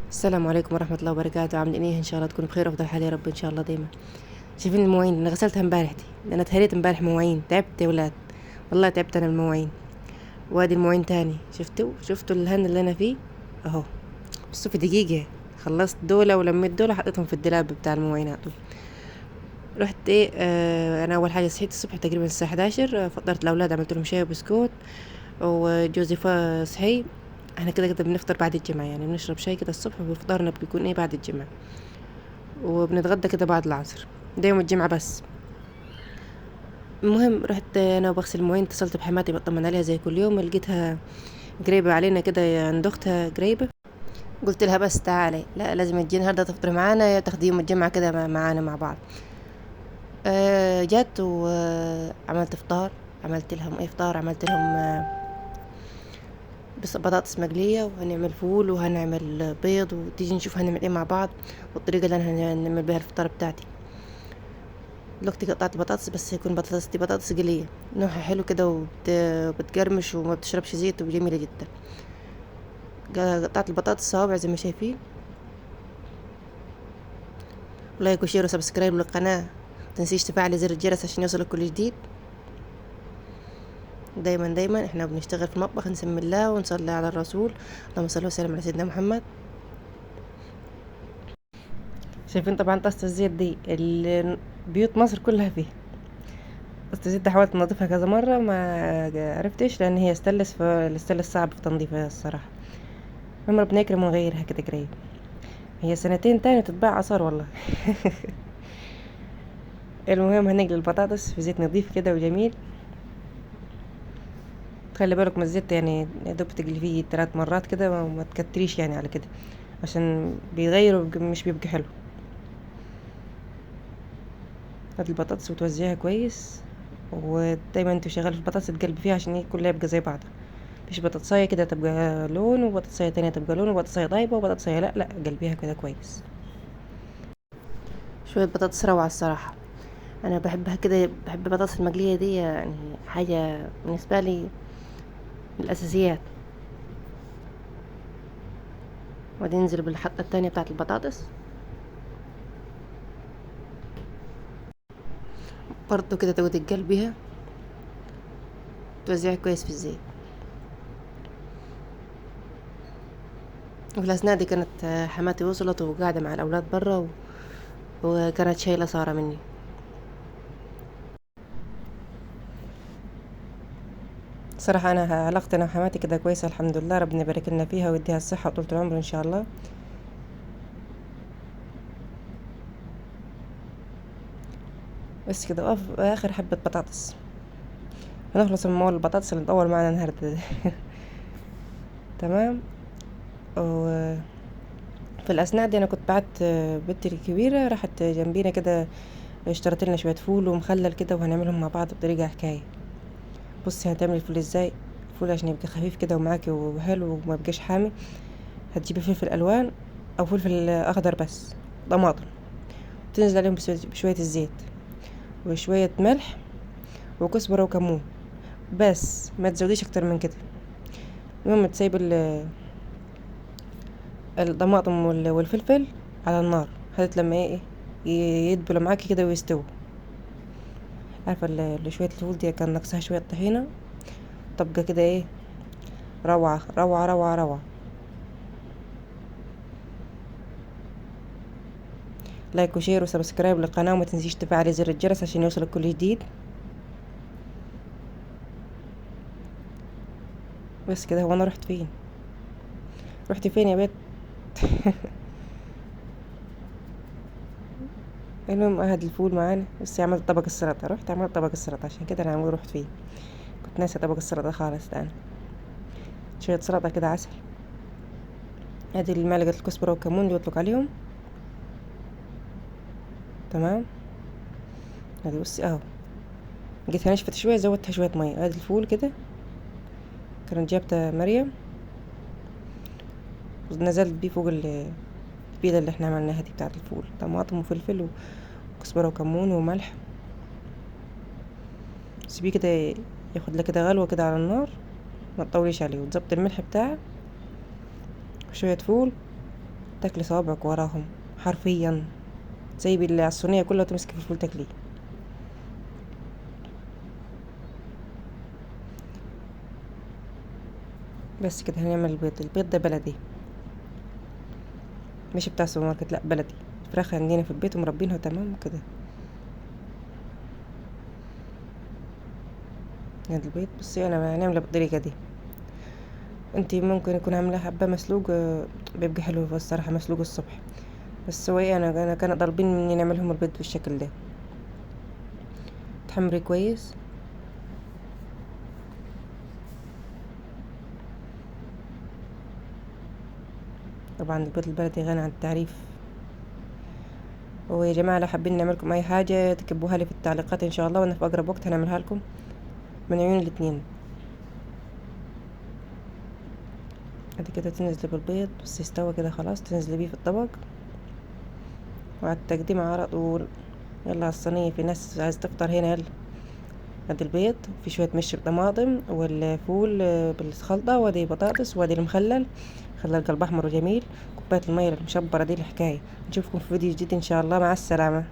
السلام عليكم ورحمة الله وبركاته. عاملين ايه؟ ان شاء الله تكونوا بخير وافضل حال يا رب ان شاء الله دايما. شايفين المواعين اللي غسلتها امبارح دي؟ انا اتهريت امبارح مواعين، تعبت يا ولاد والله تعبت انا المواعين. وادي المواعين تاني، شفتوا الهن اللي انا فيه اهو. بصوا في دقيقة خلصت دولة ولميت دولة حطيتهم في الدولاب بتاع المواعين على طول. رحت ايه، انا اول حاجة صحيت الصبح تقريبا الساعة 11، فطرت الاولاد، عملت لهم شاي وبسكوت، وجوزي صحي. احنا كده كده بنفطر بعد الجمعة، يعني بنشرب شاي كده الصبح وفطارنا بيكون ايه بعد الجمعة، وبنتغدى كده بعد العصر، ده يوم الجمعة بس. المهم رحت انا وبغسل المواعين، اتصلت بحماتي بطمن عليها زي كل يوم، لقيتها قريبة علينا كده عند اختها قريبة. قلت لها بس تعالي، لا لازم تجي النهارده تفطري معانا، يا تاخدي يوم الجمعة كده معانا مع بعض. جت وعملت فطار، عملت لهم ايه فطار، عملت لهم بس بطاطس مقلية، وهنعمل فول وهنعمل بيض، وتيجي نشوف هنعمل ايه مع بعض والطريقة اللي انا هنعمل بها الفطار بتاعتي. دلوقتي قطعت البطاطس، بس يكون بطاطس دي بطاطس قلية نوعها حلو كده وبتقرمش وما بتشربش زيت وجميلة جدا. قطعت البطاطس صوابع زي ما شايفين. like و share و subscribe للقناة، متنسيش تفعلي زر الجرس عشان يوصلك كل جديد. دايما دايما احنا بنشتغل في المطبخ نسمي الله ونصلي على الرسول، اللهم صل وسلم على سيدنا محمد. شايفين طبعا طاسة الزيت دي اللي بيوت مصر كلها فيها. طاسة الزيت دي حاولت انضفها كذا مرة ما عرفتش، لان هي استلس، فالاستلس صعب في تنظيفها الصراحة. المهم ربنا يكرم ونغيرها كده قريب، هي سنتين تاني تتباع عصار والله. المهم هنقلي البطاطس في زيت نظيف كده وجميل. خلي بالك من الزيت، يا دوب تقلي فيه 3 مرات كده، وما تكتريش على كده عشان بيغير مش بيبقى حلو. هات البطاطس وتوزعيها كويس، ودايما انت شغاله في البطاطس تقلبي فيها عشان كلها يبقى زي بعضها، مش بطاطسايه كده تبقى لون وبطاطسايه تانية تبقى لون وبطاطسايه طيبه وبطاطسايه لا، لا قلبيها كده كويس. شويه بطاطس روعه الصراحه، انا بحبها كده، بحب البطاطس المقليه دي، حاجه بالنسبه لي من الاساسيات. وبعدين ننزل بالحطه التانية بتاعت البطاطس برضو كده، تقعدي تقلبيها توزعيها كويس في الزيت. وفي الأثناء دي كانت حماتي وصلت وقاعدة مع الأولاد برا وكانت شايلة سارة مني. صراحة أنا علاقتي أنا وحماتي كده كويسة الحمد لله، ربنا يبارك لنا فيها ويديها الصحة وطولة العمر إن شاء الله. بس كده آخر حبة بطاطس، هنخلص من مول البطاطس اللي مطول معنا النهاردة ده. تمام. و في الأثناء دي أنا كنت بعت بنتي الكبيرة، راحت جنبينا كده اشترت لنا شوية فول ومخلل كده، وهنعملهم مع بعض بطريقة حكاية. بصي هتعملي الفول ازاي؟ الفول عشان يبقى خفيف كده ومعاكي وحلو وما يبقاش حامي، هتجيبي فلفل ألوان أو فلفل أخضر بس، طماطم، تنزل عليهم بشوية الزيت وشوية ملح وكزبرة وكمون بس، ما تزوديش أكتر من كده. المهم تسيب الطماطم والفلفل على النار لحد لما يدبلوا معاكي كده ويستووا. عارفة شوية الفول دي كان ناقصها شوية طحينة، طبقة كده روعة روعة روعة روعة. like و share و subscribe للقناة، وما تنسيش تفعلي زر الجرس عشان يوصلك كل جديد. بس كده. هو انا رحت فين؟ رحت فين يا بيت؟ المهم اهد الفول معانا، بس عملت طبق السلطة، رحت عملت طبق السلطة عشان كده انا عمال رحت فين، كنت ناسية طبق السلطة خالص. الآن شوية سلطة كده عسل. هذه المعلقة الكزبرة والكمون اللي بطلق عليهم. تمام. هذه بصي اهو لقيتها نشفت شوية، زودتها شوية مية. هذا الفول كده كانت جابتها مريم، نزلت بيه فوق التتبيلة اللي احنا عملناها دي بتاعت الفول، طماطم وفلفل وكزبرة وكمون وملح. سيبيه كده ياخد لك كده غلوة كده على النار، ما تطوليش عليه، وتظبطي الملح بتاعه وشوية فول. تاكلي صوابعك وراهم حرفيا، تسيبي اللي على الصينية كلها وتمسكي في الفول تاكليه. بس كده هنعمل البيض. البيض ده بلدي مش بتاع السوبر ماركت، لا بلدي، فراخ عندنا في البيت ومربينها تمام كده. هذا البيض بصي انا هنعمله بالطريقة دي. انتي ممكن يكون عامله حبه مسلوق، بيبقى حلو الصراحة مسلوق الصبح، بس هو ايه انا كانوا طالبين مني نعملهم البيض بالشكل ده. تحمري كويس. طبعا البيض البلدي غني عن التعريف. ويا جماعة لو حابين نعملكم اي حاجة تكتبوها لي في التعليقات ان شاء الله، وانا في اقرب وقت هنعملها لكم من عيون الاتنين. بعد كده تنزلي بالبيض بس يستوى كده خلاص، تنزلي بيه في الطبق وعلى التقديم على طول. يلا على الصينية، في ناس عايزة تفطر هنا. يلا ادي البيض في شوية مش بطماطم والفول بالخلطة، وادي بطاطس، وادي المخلل، خلال قلب احمر وجميل، كوباية المية المشبرة دي الحكاية. نشوفكم في فيديو جديد ان شاء الله، مع السلامة.